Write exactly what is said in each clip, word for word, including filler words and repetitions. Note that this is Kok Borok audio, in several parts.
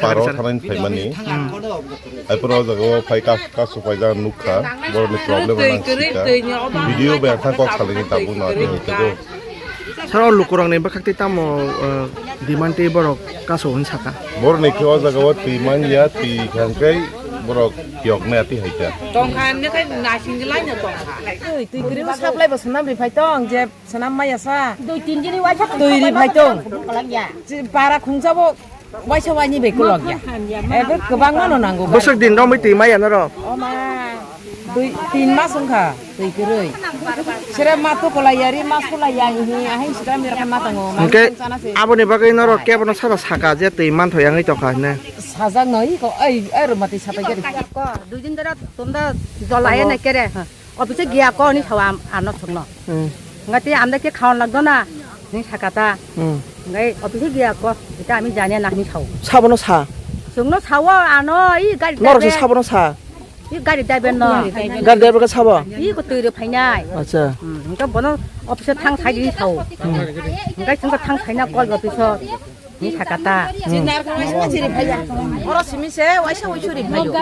Paro thanani phaimani. Aiporo o jaga o phai kas-, kasu paijak nukha. Borokni problem no ang sikha. Video bai ang kok salini tabuk no tini tebo. Saro lukurokni bwkhak tei tamo, eh, demand tei borok kasu hwn saka. Borokni khe o jaga o twi manya, twi hwnkhe borok yok nai ati hai kha. Tongkha hwnkhe nasing lai no tongkha. Twi, twi kwrwi o supply bo swnam ri phai tong, je swnam maya sa. Dui tin dini waisa twi ri phai tong. Para khungsa bo Waisa waini bai kulok ya. Ebo kwbangma no nango. Bwswk din romwi twi maya norok? O ma, dui, tin mas wngkha twi kwrwi. Sere ma to kolai yari, mas kolai ya, ihi, ahai sida mirkha ma tongo. Hwnkhe aboni bagwi norok kebono sara saka je twi manthok yangwi tongkha hwnwi? Sajak no, iko, ai, ai, rwma twi sapai khe. Ko, dui din dara tumda jol aye na kere. Office giya ko ni sawa ano sungno. Hmm. Ngai te amda ke khawan lagdo na ni sakata. Hmm. Ngai office giya ko, ita ami jania na ni sao. Sabono sa? Sungno sao ano, i gari. Norok se driver. Sabono sa? I gari driver no. Gari driver ka sabo? I ko twi re phainai. Acha. Hmm, ngai bono office thang sai di sao. Hmm. Ngai sungka thang sai na call office. Ni sakata. Hmm. Oro simi se waisa waisuri phaio.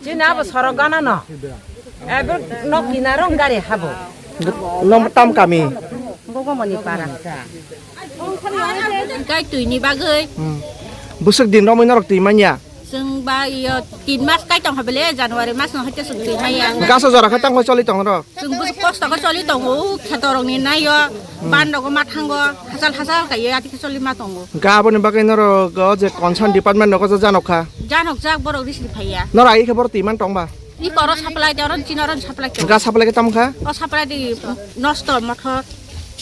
Chini abo sorok gana no. Ebo nok kinaro gari habo. Nong tam kami? Gogomoni para. Kai twi ni bagwi. Hmm. Bwswk din romwi norok twi manya? Chwng ba iyo tin mas kai tong habele, January mas no hoite chwng twi manya. Gaso jora khe tangma choli tong ro? Chwng bwswk kosto khe choli tongo, kheto rokni naio, ban rogo ma thango, hachal hachal kaiye ati khe choli ma tongo. Ga aboni bagwi norok o je concern department nogo je janok kha? Janok jak borok risri phaiya. Norok ai khe borok twi man tong ba? I koro supply de, oron chino oron supply khe. Ga supply khe tamo kha? O supply di nosto mothor.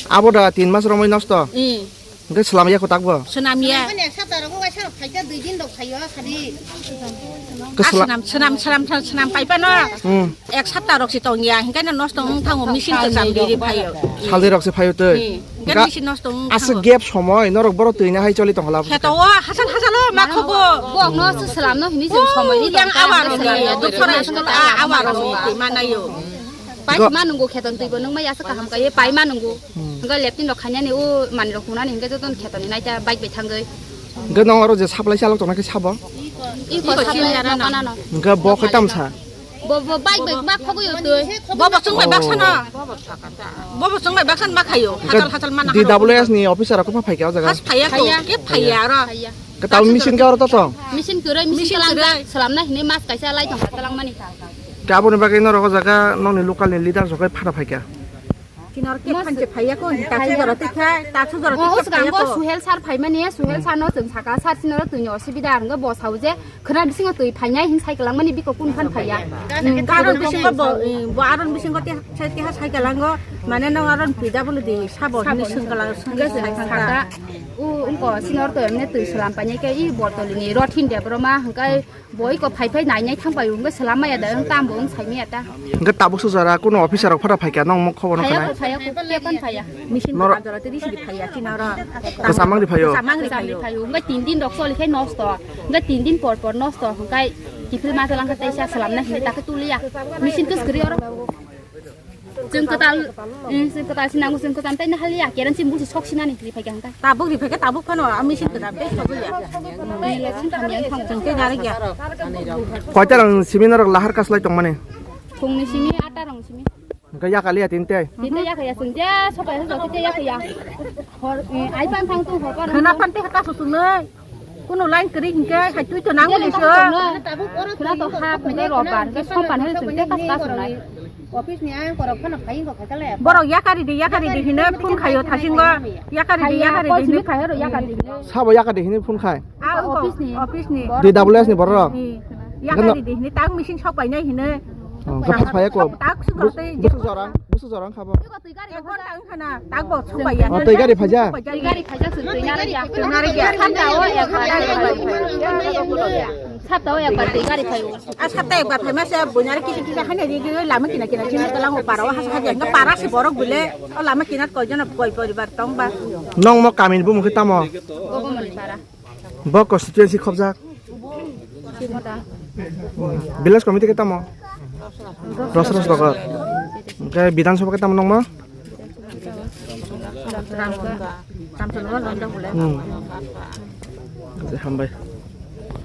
Abo da tin mas romwi nosto? I. Hwnkhe swnam ya kwtak bo? Swnam ya. Ani ek sapta rogo waisa rok phaikha, dui din rok phaio, sadi. Hwnkhe ah, swnam, swnam, swnam, swnam, swnam paipano. Hmm. Ek sapta rok si tong ya, hwnkhe no nosto wng thango, machine kwcham diri phaio. Saldi rok se phaio tei. Hmm. Hwnkhe ga-, machine nosto wng aswk thango. Gap somoi norok borok twi na hai choli tong hala. Kheto o hasal hasal o ma khobo. Bo no se swnam no hini se somoi ni yang tong awa rok ni, swnam ya, dukho rok ni, a-, awa rok ni twi ma naio. Pai go- ma nungo kheton twi bo nung ma ya se kaham ka ye pai ma nungo. Hmm. Hwnkhe leptin rok khainani o manwi rok hunani hwnkhe jotono khetoni naita bike bai thangwi. Hwnkhe nwng oro je supply chalok tongna khe sabo? Iko supply rok nokana no. Hwnkhe bo khe tamsa? Bo, bo bike bai ma khogwi o twi. Bo bo chwng bai baksa no. Oh. Bo bo chwng bai baksa no ma khaio. Hwnkhe hachal hachal mana D W S ni officer rok khe phaikha o jaga? Has phaiya ko, phaiya. Khe phaiya aro. Phaiya. Khe tamo machine khe oro to tong? Machine kwrwi, machine kwrwi. Machine kwlangjak, swlamna hinwi mas kaisa lai tongkha twlangmani. Taboni bagwi norok o jaga nokni local ni leader rok khe phano phaikha. Kinor khe phanche phaiya ko, tachu jora tikha, tachu jora tikha phaiya ko. Suhel sir phaimani, Suhel sir no chwng saka, sir chini oro twini osubida, ang bo sao je khwna bisingo twi phainai hin sai kwlangmani biko kun phan phaiya. Aron bisingo bo, bo aron bisingo te sai keha sai kwlango, mane nong aron P W D sabo hinwi swng kwlang, swngwi sai saka. U, ungko senior to emne twi slam painai khe i botol ni rot hin de bro ma hwnkhe boi ko phai phai nai nai thang pai wngkhe slam maya da wng tam bo wng sai maya ta. Hwnkhe tabuk su jora kuno officer rok phano phaikha nong mok khobor no khanai. Phaiya ko, phaiya ko, khe kon phaiya. Machine nor- jora tei risidi phaiya chini oro. Kwcham mang di phaio. Kwcham mang di phaio. Wngkhe tin din rok choli khe nosto. Wngkhe tin din por por nosto hwnkhe kiphil ma talang khe teisa slam na hinwi ta khe tuliya. Machine kwswk kwrwi oro. Chwng kwtal, eh, chwng kwtal sinango, chwng kwtal tei nahaliya, keran chini busi sok sinani hinwi phaikha hwnkha. Tabuk ri phaikha, tabuk phano, a machine kwtal tei sogwi ya. Chwng tei narwk ya. Koita rang simi norok lahar kaslai tongmani? Phungni simi, ata rang simi. Hwnkhe yakaliya tini tei? Tini tei yakaliya, chwng je sopai hwnkhe tei yakaliya. Hor, eh, ai pan thang tung hor pan. Khwna pan tei hata su tungnai. Kuno line kwrwi hinkhe hai twi to nang wngwi se. Khwna to ha khwna robar hinkhe sopan hai chwng tei kasta sunai. Office ni ang korok phano phai wngkha khaikha le. Borok yakari di, yakari di hino phone khaio thasingo. Yakari di, yakari di hino. Sabo yakari di hino phone khai. Ah, office ni. Office ni. D W S ni borok. Yakari di hino tang machine sok painai hino. Oh, khe phai ko. Tak sung rok tei Busu jorang, busu jorang khabo. Ek ghonta wng khana, tak bo sung bai ya. Oh, tei gari phaja? Tei gari phaja sung tei nari ya. Tei nari ya. Santa o ek bar tei gari phai. Santa o ek bar tei gari phai o. A santa ek bar phai ma se bunyar kisi kisi hanya di di lama kina kina sini telang o para o has has yang para se borok bule. O lama kina ko jana koi poribar tong ba. Nong mo kamin bu mukhe tamo? Gogo mani para. Bo constituency khobjak? Village committee khe tamo? Rosros Bagor. Hwnkhe Bidhan Sabha khe tamo nongma? Hmm. Hambai.